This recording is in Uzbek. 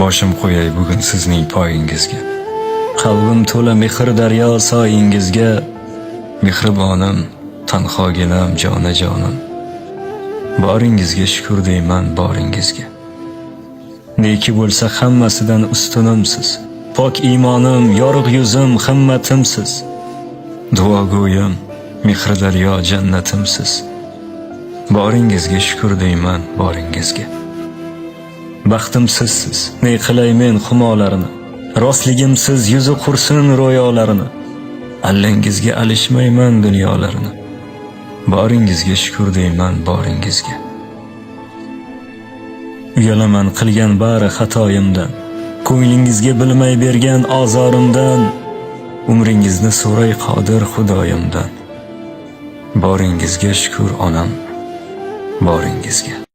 Boshim qo'yay bugun sizning poyingizga. Qalbim to'la mehr daryo soyingizga. Mehribonim, tanhoginam, jonajonim. Boringizga shukur deyman, boringizga. Neki bo'lsa hammasidan ustunimsiz. Pok iymonim, yorug' yuzim, himmatimsiz. Duogo'yim, mehri daryo jannatimsiz. Boringizga shukur deyman, boringizga. Baxtim sizsiz, ne qilay men xumolarini. Rostligimsiz yuzi qursin ro'yolarini. Allangizga alishmayman dunyolarini. Boringizga shukur deyman, boringizga. Uyalaman qilgan bari xatoyimdan. Ko'nglingizga bilmay bergan ozorimdan. Umringizni so'ray qodir Xudoyimdan. Boringizga shukur onam, boringizga.